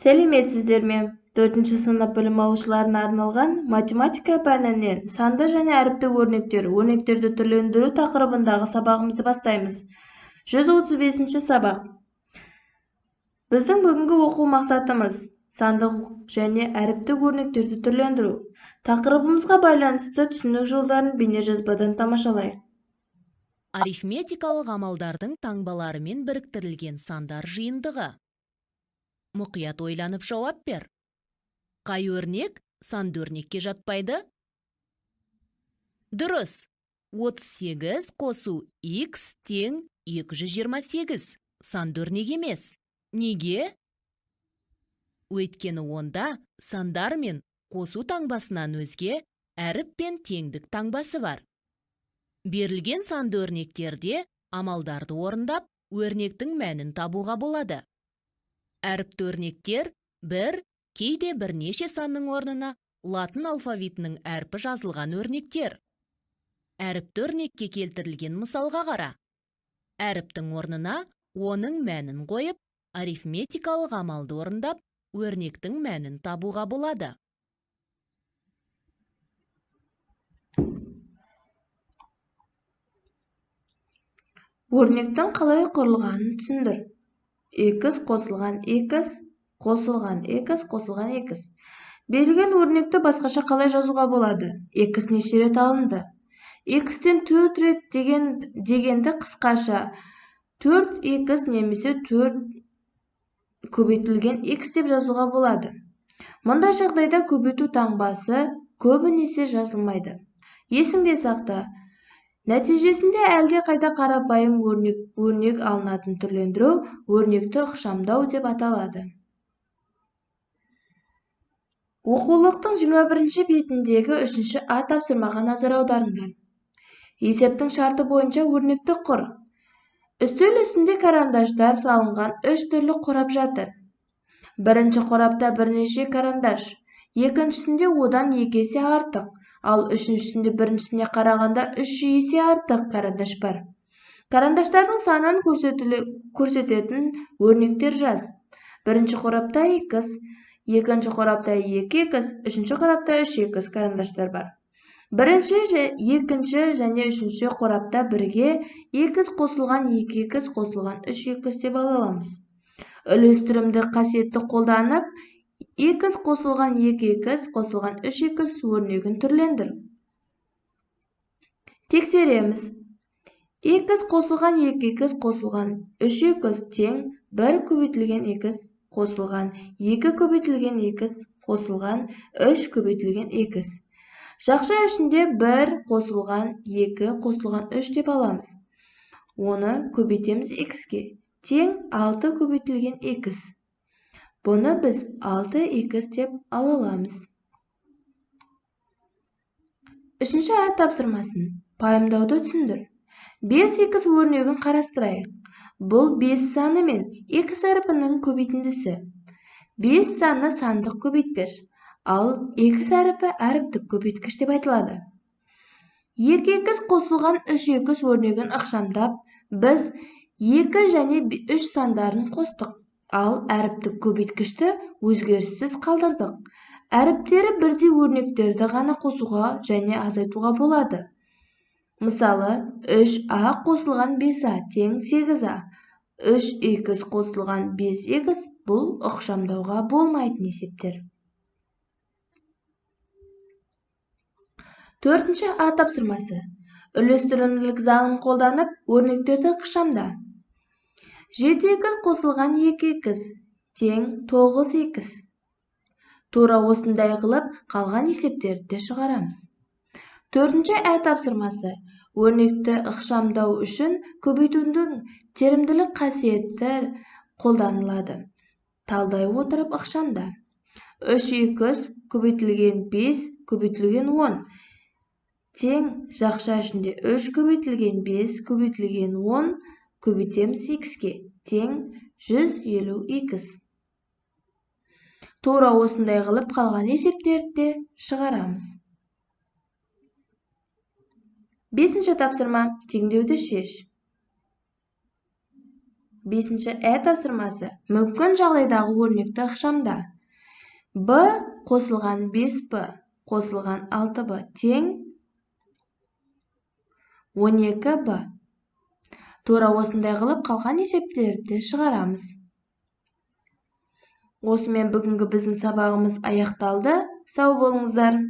Сәлеметсіздер ме? 4-ші сынып білім алушыларына арналған математика пәнінен санды және әріпті өрнектер, өрнектерді түрлендіру тақырыбындағы сабағымызды бастаймыз. 135-ші сабақ. Біздің бүгінгі оқу мақсатымыз сандық және әріпті өрнектерді түрлендіру. Тақырыбымызға байланысты түсінік жолдарын бейнежазбадан тамашалайық. Арифметикалық амалдардың таңбаларымен біріктірілген сандар жиынтығы. Мұқият ойланып жауап бер. Қай өрнек санды өрнекке жатпайды? Дұрыс. 38 қосу х тең 228 санды өрнек емес. Неге? Өйткені онда сандар мен қосу таңбасынан өзге әріп пен теңдік таңбасы бар. Берілген санды өрнектерде амалдарды орындап, өрнектің мәнін табуға болады. Әріпті өрнектер бір, кейде бірнеше санның орнына латын алфавитінің әрпі жазылған өрнектер. Әріпті өрнекке келтірілген мысалға қара. Әріптің орнына оның мәнін қойып, арифметикалық амалды орындап, өрнектің мәнін табуға болады. Өрнектің қалай құрылғанын түсіндір. Х қосылған х қосылған х қосылған х. Берілген өрнекті басқаша қалай жазуға болады? Х неше рет алынды? Х-тен 4 рет дегенді қысқаша 4х немесе 4 көбейтілген х деп жазуға болады. Мұндай жағдайда көбейту таңбасы көбінесе жазылмайды. Есіңде сақта. Нәтижесінде әлде қайда қарапайым өрнек алынатын түрлендіру өрнекті ықшамдау деп аталады. Оқулықтың 21-ші бетіндегі 3-ші А тапсырмаға назар аударыңдар. Есептің шарты бойынша өрнекті құр. Үстел үстінде карандаштар салынған 3 түрлі қорап жатыр. Бірінші қорапта бірнеше карандаш, екіншісінде одан 2 есе артық, ал үшіншісінде біріншісіне қарағанда 3 есе артық карандаш бар. Карандаштардың санын көрсететін өрнектер жаз. Бірінші қорапта х, екінші қорапта 2х, үшінші қорапта 3х карандаштар бар. Бірінші, екінші және үшінші қорапта бірге х қосылған 2х қосылған 3х деп ала аламыз. Үлестірімді қасиетті қолданып, х қосылған 2х қосылған 3х өрнегін түрлендір. Тексереміз. Х қосылған 2х қосылған 3х тең 1 көбейтілген х қосылған 2 көбейтілген х қосылған 3 көбейтілген х. Жақша ішінде 1 қосылған 2 қосылған 3 деп аламыз. Оны көбейтеміз х-ке. Тең 6 көбейтілген х. Бұны біз 6х деп ала аламыз. Үшінші А тапсырмасын пайымдауды түсіндір. 5х өрнегін қарастырайық. Бұл 5 саны мен х әрпінің көбейтіндісі. 5 саны сандық көбейткіш, ал х әрпі әріптік көбейткіш деп айтылады. 2х қосылған 3х өрнегін ықшамдап, біз 2 және 3 сандарын қостық, ал әріптік көбейткішті өзгеріссіз қалдырдық. Әріптері бірдей өрнектерді ғана қосуға және азайтуға болады. Мысалы, 3а қосылған 5а тең 8а. 3х қосылған 5х бұл ықшамдауға болмайтын есептер. 4-ші А тапсырмасы. Үлестірімділік заңын қолданып, өрнектерді ықшамда. 7х қосылған 2х тең 9х. Тура осындай қылып қалған есептерді де шығарамыз. 4-ші Ә тапсырмасы. Өрнекті ықшамдау үшін көбейтудің терімділік қасиеті қолданылады. Талдай отырып ықшамда. 3х көбейтілген 5 көбейтілген 10 тең жақша ішінде 3 көбейтілген 5 көбейтілген 10 көбейтеміз х-ке тең 150х. Тура осындай қылып қалған есептерді де шығарамыз. 5-ші тапсырма. Теңдеуді шеш. Бесінші Ә тапсырмасы. Мүмкін жағдайдағы өрнекті ықшамда. Б қосылған 5Б қосылған 6Б тең 12Б. Тура осындай қылып қалған есептерді шығарамыз. Осымен бүгінгі біздің сабағымыз аяқталды. Сау болыңыздар.